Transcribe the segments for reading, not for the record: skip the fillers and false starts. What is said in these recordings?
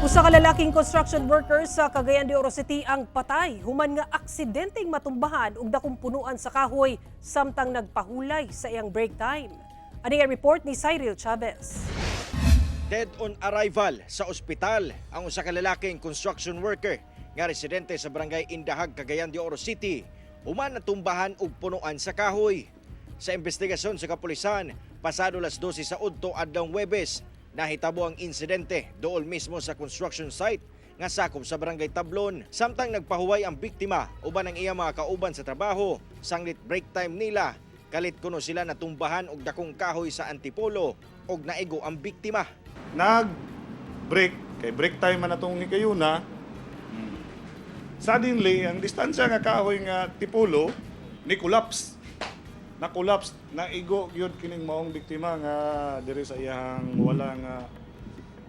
Usa ka lalaking construction worker sa Cagayan de Oro City ang patay human nga aksidenteng matumbahan og dakong punuan sa kahoy samtang nagpahulay sa iyang break time. Ani ang report ni Cyril Chavez. Dead on arrival sa ospital ang usa ka lalaking construction worker nga residente sa Barangay Indahag, Cagayan de Oro City, human natumbahan og punuan sa kahoy. Sa investigasyon sa kapulisan, pasado las 12 sa udto adlawng Huwebes, nahitabo ang insidente dool mismo sa construction site nga sakop sa Barangay Tablon. Samtang nagpahuway ang biktima uban ang iyang mga kauban sa trabaho, sanglit break time nila, kalit kuno sila natumbahan og dakong kahoy sa Antipolo og naigo ang biktima. Nag-break, kay break time man atong hikayuna. Suddenly, ang distansya nga kahoy nga tipulo, ni collapse. Na collapse, naigo gyud kining maong biktima nga diri sa iyang wala nga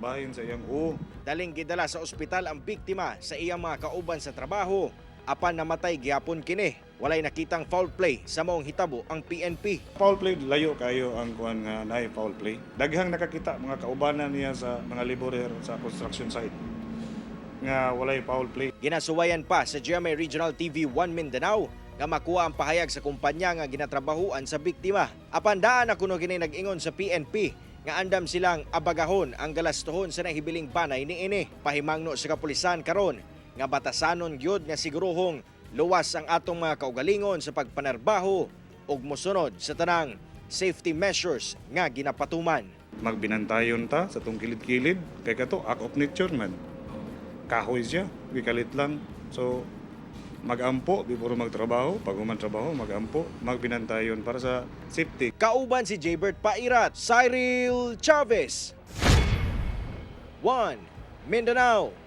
bahin sa iyang uo. Daling gidala sa ospital ang biktima sa iyang mga kauban sa trabaho. Apan namatay gihapon kini. Walay nakitang foul play sa maong hitabo ang PNP. Foul play, layo kayo ang kuan nga naay foul play. Daghang nakakita mga kaubanan niya sa mga laborer sa construction site nga walay foul play. Ginasuwayan pa sa GMA Regional TV 1 Mindanao nga makuha ang pahayag sa kumpanya nga ginatrabahuan sa biktima. Apan daan na kuno kini nag-ingon sa PNP nga andam silang abagahon ang galastuhon sa nahibiling banay niini. Pahimangno sa kapulisan karon nga batasanon gyud nga siguruhong luwas ang atong mga kaugalingon sa pagpanarbaho ug mosunod sa tanang safety measures nga ginapatuman. Magbinantayon ta sa tong kilid-kilid kay kato act of nature man. Kahoy siya, gikalit lang. So magampo before magtrabaho, pag human trabaho magampo, magbinantayon para sa safety. Kauban si Jaybert Pairat, Cyril Chavez. 1 Mindanao.